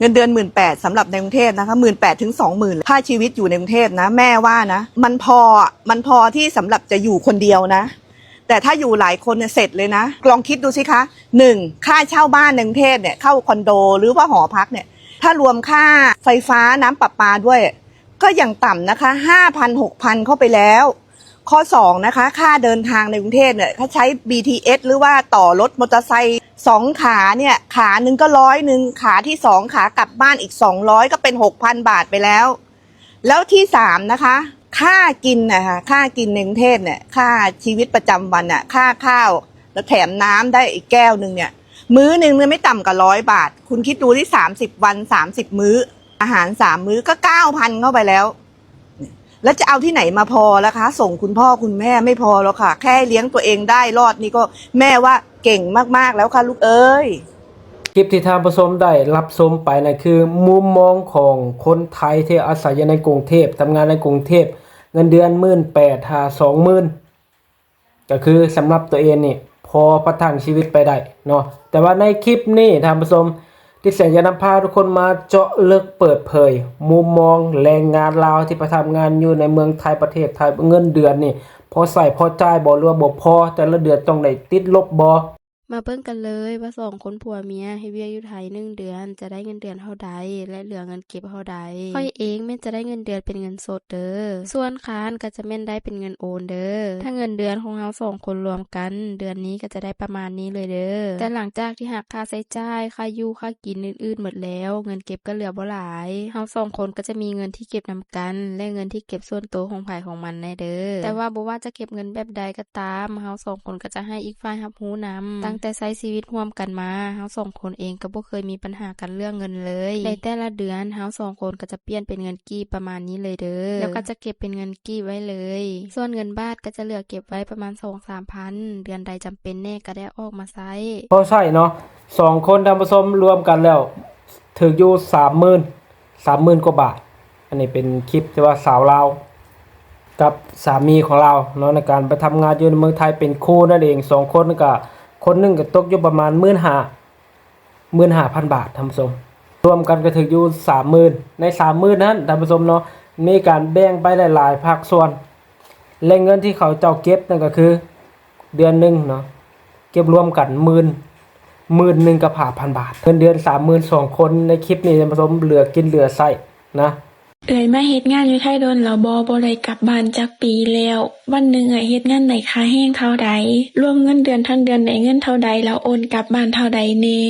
เงินเดือนหมื่นแปดสำหรับในกรุงเทพฯนะคะ หมื่นแปดถึงสองหมื่น ค่าชีวิตอยู่ในกรุงเทพฯนะ แม่ว่านะ มันพออะ มันพอที่สำหรับจะอยู่คนเดียวนะ แต่ถ้าอยู่หลายคนเนี่ยเสร็จเลยนะ ลองคิดดูสิคะ หนึ่ง ค่าเช่าบ้านในกรุงเทพฯเนี่ย เข้าคอนโดหรือว่าหอพักเนี่ย ถ้ารวมค่าไฟฟ้าน้ำประปาด้วย ก็อย่างต่ำนะคะ ห้าพัน หกพัน เข้าไปแล้ว ข้อสองนะคะ ค่าเดินทางในกรุงเทพฯเนี่ย ถ้าใช้ บีทีเอส หรือว่าต่อรถมอเตอร์ไซค์สองขาเนี่ย ขาหนึ่งก็ร้อยหนึ่ง ขาที่สอง ขากลับบ้านอีกสองร้อย ก็เป็นหกพันบาทไปแล้ว แล้วที่สามนะคะ ค่ากินนะคะ ค่ากินในกรุงเทพฯเนี่ย ค่าชีวิตประจำวันน่ะ ค่าข้าว แล้วแถมน้ำได้อีกแก้วหนึ่งเนี่ย มื้อหนึ่งเนี่ยไม่ต่ำกว่าร้อยบาท คุณคิดดูที่สามสิบวัน สามสิบมื้อ อาหารสามมื้อก็เก้าพันเข้าไปแล้ว แล้วจะเอาที่ไหนมาพอล่ะคะ ส่งคุณพ่อคุณแม่ไม่พอหรอกค่ะ แค่เลี้ยงตัวเองได้รอดนี่ก็แม่ว่าเก่งมากๆแล้วค่ะลูกเอ้ย คลิปที่ท่านผู้ชมได้รับชมไปนั่นคือมุมมองของคนไทยที่อาศัยอยู่ในกรุงเทพฯ ทำงานในกรุงเทพฯ เงินเดือนหมื่นแปดหาสองหมื่น ก็คือสำหรับตัวเองนี่พอประทังชีวิตไปได้เนาะ แต่ว่าในคลิปนี้ท่านผู้ชม ที่แสงจะนำพาทุกคนมาเจาะลึกเปิดเผยมุมมองแรงงานลาวที่ไปทำงานอยู่ในเมืองไทยประเทศไทย เงินเดือนนี่พอใช้พอจ่ายบ่ หรือว่าบ่พอ แต่ละเดือนต้องได้ติดลบบ่ มาเบิ่งกันเลยว่าสองคนผัวเมียเฮ็ดเวียกอยู่ไทยหนึ่งเดือนจะได้เงินเดือนเท่าใด และเหลือเงินเก็บเท่าใด ข้อยเองแม่นจะได้เงินเดือนเป็นเงินสดเด้อ ส่วนค้านก็จะแม่นได้เป็นเงินโอนเด้อ ถ้าเงินเดือนของเฮาสองคนรวมกัน เดือนนี้ก็จะได้ประมาณนี้เลยเด้อ แต่หลังจากที่หักค่าใช้จ่าย ค่าอยู่ ค่ากินอื่นๆหมดแล้ว เงินเก็บก็เหลือบ่หลาย เฮาสองคนก็จะมีเงินที่เก็บนำกัน และเงินที่เก็บส่วนตัวของไผของมันแน่เด้อ แต่ว่าบ่ว่าจะเก็บเงินแบบใดก็ตาม เฮาสองคนก็จะให้อีกฝ่ายรับรู้นำ ตั้งแต่ใช้ชีวิตร่วมกันมา เฮาสองคนเองก็บ่เคยมีปัญหากันเรื่องเงินเลย ในแต่ละเดือนเฮาสองคนก็จะเปลี่ยนเป็นเงินกีบประมาณนี้เลยเด้อ แล้วก็จะเก็บเป็นเงินกีบไว้เลย ส่วนเงินบาทก็จะเหลือเก็บไว้ประมาณสองสามพัน เดือนใดจำเป็นแน่ก็ได้ออกมาใช้ พอใช้เนาะ สองคนท่านผู้ชมรวมกันแล้ว ถืกอยู่สามหมื่น สามหมื่นกว่าบาท อันนี้เป็นคลิปที่ว่าสาวลาวกับสามีของลาวเนาะ ในการไปทำงานอยู่ในเมืองไทยเป็นครูนั่นเอง สองคนก็ คนหนึ่งก็ตกอยู่ประมาณหมื่นห้า หมื่นห้าพันบาทท่านผู้ชม รวมกันก็ถืกอยู่สามหมื่น ในสามหมื่นนั้นท่านผู้ชมเนาะ มีการแบ่งไปหลายๆภาคส่วน และเงินที่เขาเจ้าเก็บนั่นก็คือ เดือนหนึ่งเนาะ เก็บรวมกันหมื่น หมื่นหนึ่งกับห้าพันบาท เงินเดือนสามหมื่น สองคนในคลิปนี้ท่านผู้ชม เหลือกินเหลือใช้นะ เอื้อยมาเฮ็ดงานอยู่ไทยโดนแล้วบ่ บ่ได้กลับบ้านจักปีแล้ว วันหนึ่งเอื้อยเฮ็ดงานได้ค่าแรงเท่าใด รวมเงินเดือนทั้งเดือนได้เงินเท่าใด แล้วโอนกลับบ้านเท่าใดแน่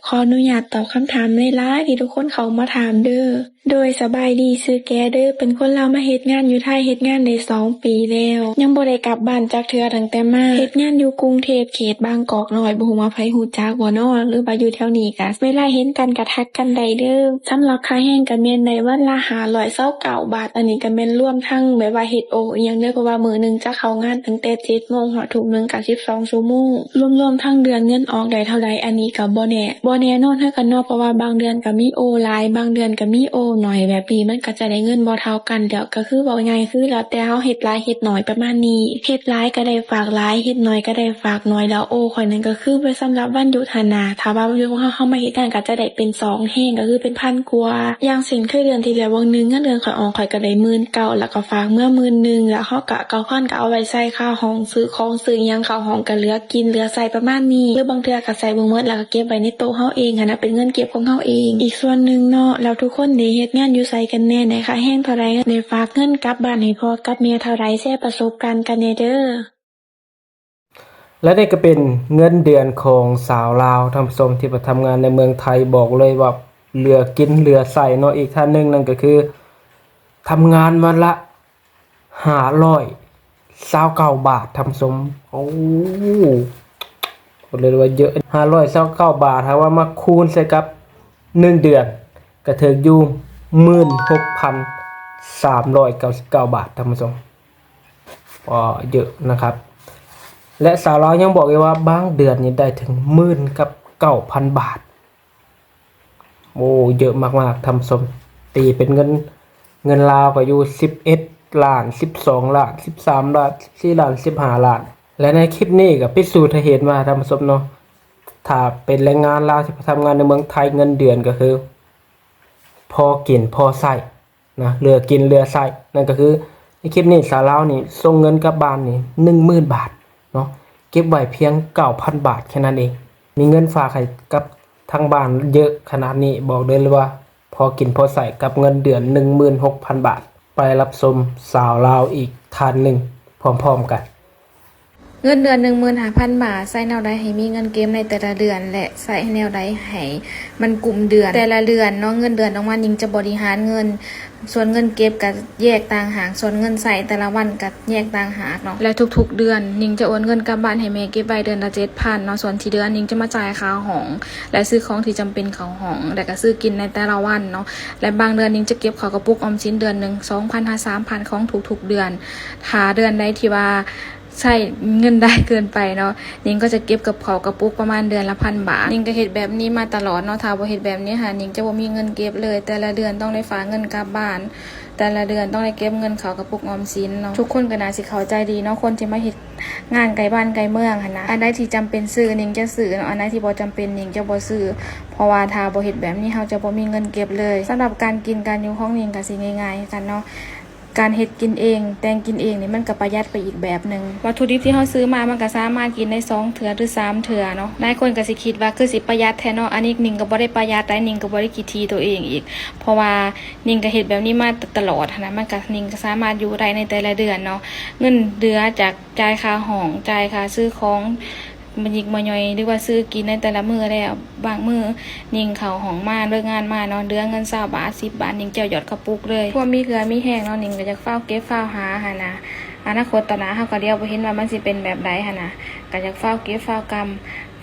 ขออนุญาตตอบคำถามหลายๆที่ทุกคนเข้ามาถามเด้อ โดย สบายดี ชื่อแกเด้อ เป็นคนลาวมาเฮ็ดงานอยู่ไทย เฮ็ดงานได้สองปีแล้ว ยังบ่ได้กลับบ้านจักเทื่อตั้งแต่มา เฮ็ดงานอยู่กรุงเทพฯ เขตบางกอกน้อย บ่ฮู้ว่าไผฮู้จักบ่น้อ หรือว่าอยู่แถวนี้กะ เวลาเห็นกันกะทักกันได้เด้อ สำหรับค่าแรงกะแม่นได้วันละห้าร้อยซาวเก้าบาท อันนี้กะแม่นรวมทั้งแบบว่าเฮ็ดโออีหยังเด้อ เพราะว่ามื้อหนึ่งจะเข้างานตั้งแต่เจ็ดโมงฮอดทุ่มหนึ่งกะสิบสองชั่วโมง รวมๆทั้งเดือนเงินออกได้เท่าใด อันนี้กะบ่แน่ บ่แน่นอนคือกันเนาะ เพราะว่าบางเดือนกะมีโอหลาย บางเดือนกะมีโอน้อย แบบนี้มันกะจะได้เงินบ่เท่ากัน แล้วกะคือเว้าง่ายคือแล้วแต่เฮาเฮ็ดหลายเฮ็ดน้อยประมาณนี้ เฮ็ดหลายกะได้ฝากหลาย เฮ็ดน้อยกะได้ฝากน้อย แล้วโอข้อยนั่นกะคือไว้สำหรับวันหยุดหั้นน่า ถ้าว่าวันหยุดของเฮา เฮามาเฮ็ดงานกะจะได้เป็นสองแฮง กะคือเป็นพันกว่า อย่างเช่นคือเดือนที่แล้ว บางหนึ่งเงินเดือนข้อยออก ข้อยกะได้หมื่นเก้า แล้วกะฝากเมือหมื่นหนึ่ง แล้วเฮากะเก้าพันกะเอาไว้ใช้ค่าห้อง ซื้อของซื้อหยังเข้าห้องกะเหลือกินเหลือใช้ประมาณนี้ หรือบางเทื่อกะใช้บ่หมด แล้วกะเก็บไว้ในโต๊ะเฮาเองหั้นน่ะ เป็นเงินเก็บของเฮาเอง อีกส่วนหนึ่งเนาะ แล้วทุกคนเด้ เฮ็ดงานอยู่ไสกันแน่ ได้ค่าแฮงเท่าใด ได้ฝากเงินกลับบ้านให้พ่อกับแม่เท่าใด แชร์ประสบการณ์กันแน่เด้อ และนี่ก็เป็นเงินเดือนของสาวลาวท่านผู้ชมที่ไปทำงานในเมืองไทย บอกเลยว่าเหลือกินเหลือใช้เนาะ อีกท่านหนึ่งนั่นก็คือทำงานวันละ ห้าร้อยซาวเก้าบาทท่านผู้ชม โอ้ บอกเลยว่าเยอะ ห้าร้อยซาวเก้าบาท ถ้าว่ามาคูณใส่กับหนึ่งเดือน ก็ถืกอยู่หมื่นหกพันสามร้อยเก้าสิบเก้าบาทท่านผู้ชม ก็เยอะนะครับ และสาวลาวยังบอกอีกว่าบางเดือนนี่ได้ถึงหมื่นกับเก้าพันบาท โอ้ เยอะมากๆท่านผู้ชม ตีเป็นเงิน เงินลาวก็อยู่สิบเอ็ดล้าน สิบสองล้าน สิบสามล้าน สิบสี่ล้าน สิบห้าล้าน และในคลิปนี้ก็พิสูจน์ให้เห็นว่าท่านผู้ชมเนาะ ถ้าเป็นแรงงานลาวที่ไปทำงานในเมืองไทย เงินเดือนก็คือ ພໍກິນພໍໃຊ້ນະ ເຫຼືອກິນເຫຼືອໃຊ້. ນັ້ນກໍຄືໃນຄລິບນີ້ສາວລາວນີ້ສົ່ງເງິນກັບບ້ານນີ້ໜຶ່ງໝື່ນບາດເນາະ ເກັບໄວ້ພຽງເກົ້າພັນບາດແຄ່ນັ້ນເອງ. ມີເງິນຝາກໃຫ້ກັບທາງບ້ານເຍອະຂະໜາດນີ້ ບອກໄດ້ເລີຍວ່າພໍກິນພໍໃຊ້ກັບເງິນເດືອນໜຶ່ງໝື່ນຫົກພັນບາດ. ໄປຮັບຊົມສາວລາວອີກທ່ານໜຶ່ງພ້ອມໆກັນ. ເງິນເດືອນໜຶ່ງໝື່ນຫ້າພັນບາດ ໃຊ້ແນວໃດໃຫ້ມີເງິນເກັບໃນແຕ່ລະເດືອນ ແລະ ໃຊ້ແນວໃດໃຫ້ມັນກຸ້ມເດືອນແຕ່ລະເດືອນເນາະ. ເງິນເດືອນອອກມາ ນິງຈະບໍລິຫານເງິນ, ສ່ວນເງິນເກັບກໍແຍກຕ່າງຫາກ, ສ່ວນເງິນໃຊ້ແຕ່ລະວັນກໍແຍກຕ່າງຫາກເນາະ. ແລະ ທຸກໆເດືອນ ນິງຈະໂອນເງິນກັບບ້ານໃຫ້ແມ່ເກັບໄວ້ເດືອນລະເຈັດພັນເນາະ, ສ່ວນທີ່ເຫຼືອ ນິງຈະມາຈ່າຍຄ່າຫ້ອງ ແລະ ຊື້ຂອງທີ່ຈຳເປັນເຂົ້າຫ້ອງ ແລະ ກໍຊື້ກິນໃນແຕ່ລະວັນເນາະ. ແລະ ບາງເດືອນ ນິງຈະເກັບເຂົ້າກະປຸກອອມສິນເດືອນໜຶ່ງ ສອງພັນຫາສາມພັນຂອງທຸກໆເດືອນ. ຖ້າເດືອນໃດທີ່ວ່າ ໃຊ້ເງິນຫຼາຍເກີນໄປເນາະ, ນິງກໍຈະເກັບກັບເຂົ້າກະປຸກປະມານເດືອນລະພັນບາດ. ນິງກໍເຮັດແບບນີ້ມາຕະຫຼອດເນາະ, ຖ້າບໍ່ເຮັດແບບນີ້ຫັ້ນ ນິງຈະບໍ່ມີເງິນເກັບເລີຍ. ແຕ່ລະເດືອນຕ້ອງໄດ້ຝາກເງິນກັບບ້ານ, ແຕ່ລະເດືອນຕ້ອງໄດ້ເກັບເງິນເຂົ້າກະປຸກອອມສິນເນາະ. ທຸກຄົນກໍໜ້າຊິເຂົ້າໃຈດີເນາະ, ຄົນທີ່ມາເຮັດງານໃກ້ບ້ານໃກ້ເມືອງຫັ້ນນະ. ອັນໃດທີ່ຈຳເປັນຊື້ ນິງຈະຊື້ເນາະ, ອັນໃດທີ່ບໍ່ຈຳເປັນ ນິງຈະບໍ່ຊື້, ເພາະວ່າຖ້າບໍ່ເຮັດແບບນີ້ ເຮົາຈະບໍ່ມີເງິນເກັບເລີຍ. ສຳລັບການກິນການຢູ່ຂອງນິງກໍຊິງ່າຍໆຄືກັນເນາະ. ການເຮັດກິນເອງ, ແຕ່ງກິນເອງນີ້ ມັນກໍປະຢັດໄປອີກແບບໜຶ່ງ. ວັດຖຸດິບທີ່ເຮົາຊື້ມາ ມັນກໍສາມາດກິນໄດ້ສອງເທື່ອ ຫຼື ສາມເທື່ອເນາະ. ຫຼາຍຄົນກໍຊິຄິດວ່າຄືຊິປະຢັດແທ້ເນາະ, ອັນນີ້ນິງກໍບໍ່ໄດ້ປະຢັດໃດ, ນິງກໍບໍ່ໄດ້ຂີ້ຖີ່ຕົວເອງອີກ, ເພາະວ່ານິງກໍເຮັດແບບນີ້ມາຕະຫຼອດຫັ້ນນະ. ມັນກໍ ນິງກໍສາມາດຢູ່ໄດ້ໃນແຕ່ລະເດືອນເນາະ. ເງິນເຫຼືອຈາກ ຈ່າຍຄ່າຫ້ອງ, ຈ່າຍຄ່າຊື້ຂອງ ມາຍິກມາຍ່ອຍ ຫຼືວ່າຊື້ກິນໃນແຕ່ລະມື້ແລ້ວ, ບາງມື້ນິງເຂົ້າຫ້ອງມາ ເລີກງານມາເນາະ, ເຫຼືອເງິນຊາວບາດ ສິບບາດ ນິງຈະຫຍອດກະປຸກເລີຍ. ຄວາມມີເຫື່ອມີແຮງເນາະ, ນິງກໍຢາກຟ້າວເກັບຟ້າວຫາຫັ້ນນະ. ອະນາຄົດຕາໜ້າເຮົາກໍລຽວບໍ່ເຫັນວ່າມັນຊິເປັນແບບໃດຫັ້ນນະ, ກໍຢາກຟ້າວເກັບຟ້າວກຳ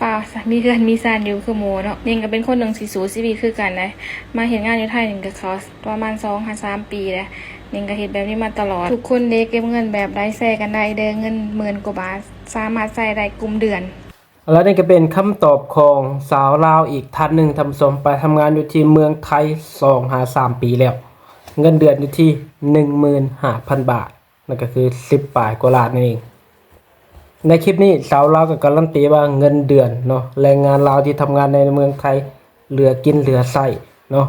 ຟ້າວມີເຮືອນມີຊານຢູ່ຄືໝູ່ເນາະ. ນິງກໍເປັນຄົນໜຶ່ງທີ່ສູ້ຊີວິດຄືກັນໃດ໋. ມາເຮັດງານຢູ່ໄທນີ້ກໍເຂົ້າປະມານສອງຫາສາມປີແລ້ວ. ນິງກໍເຮັດແບບນີ້ມາຕະຫຼອດ. ທຸກຄົນເດ້ເກັບເງິນແບບໃດ ແຊກັນໄດ້ເດີ້, ເງິນໝື່ນກວ່າບາດ ສາມາດໃຊ້ໄດ້ກຸ້ມເດືອນ. ແລະ ນີ້ກໍເປັນຄຳຕອບຂອງສາວລາວອີກທ່ານໜຶ່ງ, ທ່ານຜູ້ຊົມ, ໄປທຳງານຢູ່ທີ່ເມືອງໄທສອງຫາສາມປີແລ້ວ, ເງິນເດືອນຢູ່ທີ່ໜຶ່ງໝື່ນຫ້າພັນບາດ, ນັ້ນກໍຄືສິບປາຍກວ່າລ້ານນັ້ນເອງ. ໃນຄລິບນີ້ ສາວລາວກໍກາລັນຕີວ່າເງິນເດືອນເນາະ, ແຮງງານລາວທີ່ທຳງານໃນເມືອງໄທ ເຫຼືອກິນເຫຼືອໃຊ້ເນາະ,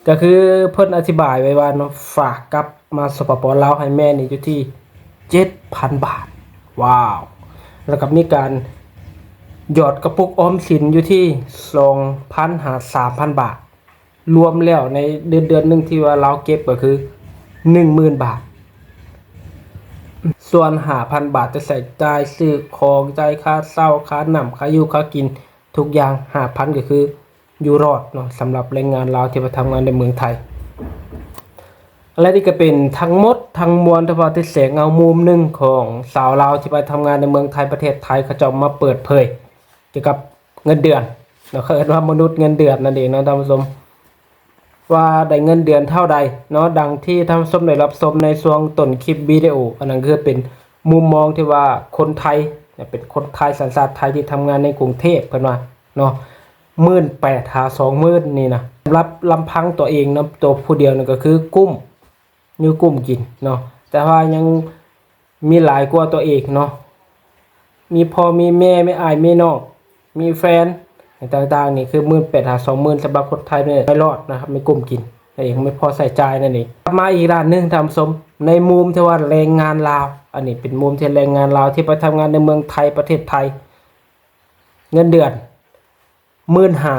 ກໍຄືເພິ່ນອະທິບາຍໄວ້ວ່າເນາະ, ຝາກກັບມາ ສປປ ລາວ ໃຫ້ແມ່ນີ້ຢູ່ທີ່ເຈັດພັນບາດ. ວ້າວ! ແລ້ວກໍມີການຫຍອດກະປຸກອອມສິນຢູ່ທີ່ສອງພັນຫາສາມພັນບາດ. ລວມແລ້ວໃນເດືອນ ເດືອນໜຶ່ງທີ່ວ່າລາວເກັບກໍຄືໜຶ່ງໝື່ນບາດ. ສ່ວນຫ້າພັນບາດຈະໃຊ້ຈ່າຍຊື້ຂອງ, ຈ່າຍຄ່າເຊົ່າ, ຄ່ານ້ຳ, ຄ່າຢູ່, ຄ່າກິນ, ທຸກຢ່າງ. ຫ້າພັນກໍຄືຢູ່ລອດເນາະ, ສຳລັບແຮງງານລາວທີ່ມາທຳງານໃນເມືອງໄທ. ແລະ ນີ້ກໍເປັນທັງໝົດທັງມວນ ທີ່ວ່າ ທີ່ແສງເອົາມຸມໜຶ່ງຂອງຊາວລາວທີ່ໄປທຳງານໃນເມືອງໄທ, ປະເທດໄທ, ເຂົາເຈົ້າມາເປີດເຜີຍກ່ຽວກັບເງິນເດືອນເນາະ, ເຂົາເອີ້ນວ່າມະນຸດເງິນເດືອນນັ້ນເອງເນາະ ທ່ານຜູ້ຊົມ, ວ່າໄດ້ເງິນເດືອນເທົ່າໃດເນາະ. ດັ່ງທີ່ທ່ານຜູ້ຊົມໄດ້ຮັບຊົມໃນຊ່ວງຕົ້ນຄລິບວິດີໂອ, ອັນນັ້ນຄືເປັນມຸມມອງທີ່ວ່າຄົນໄທ, ເປັນຄົນໄທສັນຊາດໄທທີ່ທຳງານໃນກຸງເທບ, ເພິ່ນວ່າເນາະ, ໝື່ນແປດຫາສອງໝື່ນນີ້ນະ, ສຳລັບລຳພັງຕົວເອງນຳຕົວຜູ້ດຽວນັ້ນກໍຄືກຸ້ມ, ຢູ່ກຸ້ມກິນເນາະ, ແຕ່ວ່າຍັງມີຫຼາຍກວ່າຕົວເອງເນາະ, ມີພໍ່ມີແມ່, ມີອ້າຍມີນ້ອງ, ມີແຟນຕ່າງໆ ນີ້ຄືໝື່ນແປດຫາສອງໝື່ນ ສຳລັບຄົນໄທນີ້ໄປລອດນະ, ມີກຸ້ມກິນນັ້ນເອງ, ມີພໍໃຊ້ຈ່າຍນັ້ນເອງ. ກັບມາອີກດ້ານໜຶ່ງ ທ່ານຜູ້ຊົມ, ໃນມຸມທີ່ວ່າແຮງງານລາວ, ອັນນີ້ເປັນມຸມທີ່ແຮງງານລາວທີ່ໄປທຳງານໃນເມືອງໄທ, ປະເທດໄທ, ເງິນເດືອນ ໝື່ນຫ້າ,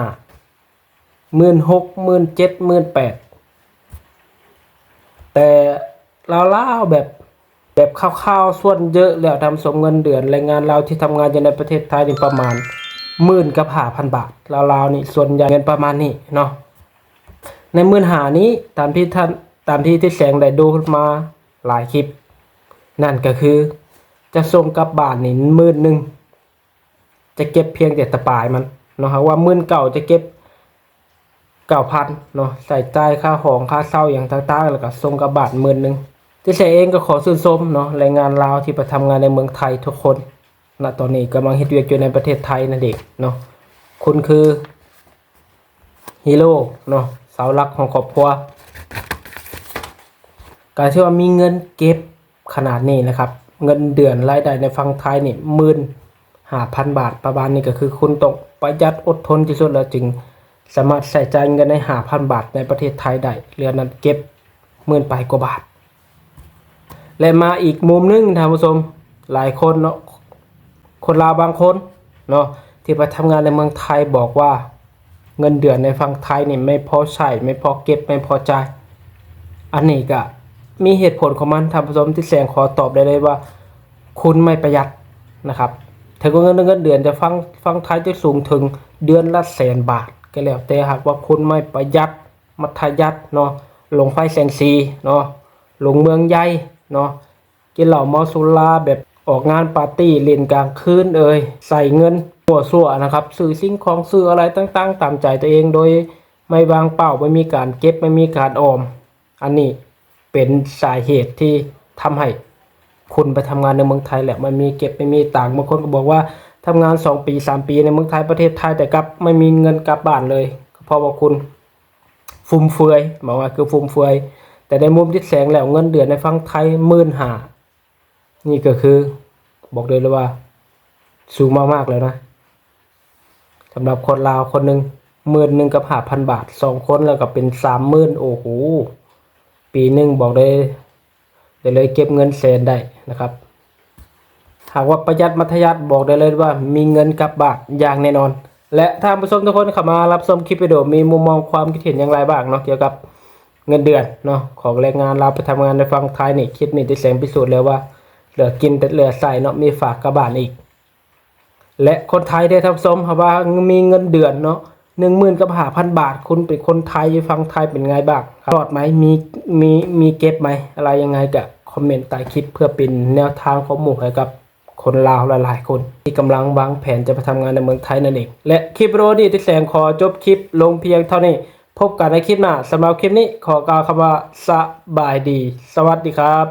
ໝື່ນຫົກ, ໝື່ນເຈັດ, ໝື່ນແປດ, ແຕ່ລາວໆ ແບບ ແບບຄ່າວໆ ສ່ວນເຍອະແລ້ວ ທ່ານຜູ້ຊົມ, ເງິນເດືອນແຮງງານລາວທີ່ທຳງານຢູ່ໃນປະເທດໄທນີ້ປະມານໝື່ນກັບຫ້າພັນບາດ, ລາວໆ ນີ້ສ່ວນໃຫຍ່ເງິນປະມານນີ້ເນາະ. ໃນໝື່ນຫ້ານີ້ ຕາມທີ່ທ່ານ ຕາມທີ່ທິດແສງໄດ້ດູມາຫຼາຍຄລິບ, ນັ້ນກໍຄືຈະສົ່ງກັບບ້ານນີ້ໝື່ນໜຶ່ງ ຈະເກັບພຽງແຕ່ຕະປາຍມັນເນາະ, ຫາກວ່າໝື່ນເກົ້າ ຈະເກັບເກົ້າພັນເນາະ, ໃຊ້ຈ່າຍຄ່າຫ້ອງ, ຄ່າເຊົ່າ ຫຍັງຕ່າງໆ ແລ້ວກໍສົ່ງກັບບ້ານໝື່ນໜຶ່ງ. ຕິເສເອງກໍຂໍຊື່ນຊົມເນາະ ແຮງງານລາວທີ່ໄປທຳງານໃນເມືອງໄທທຸກຄົນ, ນະຕອນນີ້ກຳລັງເຮັດວຽກຢູ່ໃນປະເທດໄທນັ້ນເອງເນາະ, ຄຸນຄື ຮີໂຣເນາະ, ເສົາຫຼັກຂອງຄອບຄົວ. ການທີ່ວ່າມີເງິນເກັບຂະໜາດນີ້ນະຄັບ, ເງິນເດືອນລາຍໄດ້ໃນຝັ່ງໄທນີ້ ໝື່ນຫ້າພັນບາດປະມານນີ້, ກໍຄືຄຸນຕ້ອງປະຢັດອົດທົນທີ່ສຸດ ແລ້ວຈຶ່ງ ສາມາດໃຊ້ຈ່າຍເງິນໃນຫ້າພັນບາດໃນປະເທດໄທໄດ້ ເດືອນນັ້ນເກັບໝື່ນປາຍກວ່າບາດ. ແລະ ມາອີກມຸມໜຶ່ງ ທ່ານຜູ້ຊົມ, ຫຼາຍຄົນເນາະ ຄົນລາວບາງຄົນເນາະ ທີ່ໄປທຳງານໃນເມືອງໄທບອກວ່າ ເງິນເດືອນໃນຝັ່ງໄທນີ້ໄມ່ພໍໃຊ້ ໄມ່ພໍເກັບ ໄມ່ພໍຈ່າຍ. ອັນນີ້ກະມີເຫດຜົນຂອງມັນ ທ່ານຜູ້ຊົມ, ຕິດແສງຂໍຕອບໄດ້ເລີຍວ່າ ຄຸນໄມ່ປະຢັດນະຄັບ. ເຖິງວ່າເງິນ ເງິນເດືອນຈະຝັ່ງ ຝັ່ງໄທຈະສູງເຖິງເດືອນລະແສນບາດກໍແລ້ວ ແຕ່ຫາກວ່າຄຸນໄມ່ປະຢັດ ມັດທະຍັດເນາະ ລົງໄຟແສງສີເນາະ ລົງເມືອງໃຫຍ່ເນາະ ກິນເຫຼົ້າເມົາສຸລາ ແບບອອກງານປາຕີ້ຫຼິ້ນກາງຄືນເອີຍ ໃຊ້ເງິນມົ້ວຊົ່ວນະຄັບ ຊື້ສິ່ງຂອງ ຊື້ອະໄລຕ່າງໆຕາມໃຈຕົວເອງ ໂດຍໄມ່ວາງເປົ້າ ໄມ່ມີການເກັບ ໄມ່ມີການອອມ. ອັນນີ້ເປັນສາເຫດທີ່ທຳໃຫ້ຄຸນໄປທຳງານໃນເມືອງໄທແລ້ວ ມັນມີເກັບ ໄມ່ມີຕັງ. ບາງຄົນກໍບອກວ່າ ທຳງານສອງປີ ສາມປີໃນເມືອງໄທ ປະເທດໄທ ແຕ່ກັບ ໄມ່ມີເງິນກັບບ້ານເລີຍ ກໍເພາະວ່າຄຸນ ຟຸມເຟືອຍ ບອກວ່າຄືຟຸມເຟືອຍ. ແຕ່ໃນມຸມຕິດແສງແລ້ວ ເງິນເດືອນໃນຝັ່ງໄທໝື່ນຫ້າ ນີ້ກໍຄືບອກໄດ້ເລີຍວ່າສູງມາກໆແລ້ວນະ. ສຳລັບຄົນລາວຄົນໜຶ່ງ ໝື່ນໜຶ່ງກັບຫ້າພັນບາດ ສອງຄົນແລ້ວກໍເປັນສາມໝື່ນ ໂອ້ໂຫ ປີໜຶ່ງບອກໄດ້ ໄດ້ເລີຍເກັບເງິນແສນໄດ້ນະຄັບ. ຫາກວ່າປະຢັດມັດທະຍັດ ບອກໄດ້ເລີຍວ່າມີເງິນກັບບ້ານຢ່າງແນ່ນອນ. ແລະ ທ່ານຜູ້ຊົມທຸກຄົນເຂົ້າມາຮັບຊົມຄລິບວິດີໂອ ມີມຸມມອງຄວາມຄິດເຫັນຢ່າງໃດບ້າງເນາະ ກ່ຽວກັບເງິນເດືອນເນາະ ຂອງແຮງງານລາວໄປທຳງານໃນຝັ່ງໄທນີ້? ຄລິບນີ້ຕິດແສງພິສູດແລ້ວວ່າ ເຫຼືອກິນແຕ່ເຫຼືອໃຊ້ເນາະ ມີຝາກກັບບ້ານອີກ. ແລະ ຄົນໄທເດ້ທ່ານຜູ້ຊົມ ຫາກວ່າມີເງິນເດືອນເນາະ ໜຶ່ງໝື່ນກັບຫ້າພັນບາດ ຄຸນເປັນຄົນໄທ ຢູ່ຝັ່ງໄທເປັນໄງບ້າງ? ລອດໄໝ? ມີ ມີ ມີເກັບໄໝ? ອະໄລຍັງໄງ ກະຄອມເມັນໃຕ້ຄລິບ ເພື່ອເປັນແນວທາງຄວາມຮູ້ໃຫ້ກັບຄົນລາວຫຼາຍໆຄົນ ທີ່ກຳລັງວາງແຜນຈະໄປທຳງານໃນເມືອງໄທນັ້ນເອງ. ແລະ ຄລິບວິດີໂອນີ້ຕິດແສງຂໍຈົບຄລິບລົງພຽງເທົ່ານີ້. ພົບກັນໃນຄລິບໜ້າ. ສຳລັບຄລິບນີ້ຂໍກ່າວຄຳວ່າ ສະບາຍດີ ສະຫວັດດີຄັບ.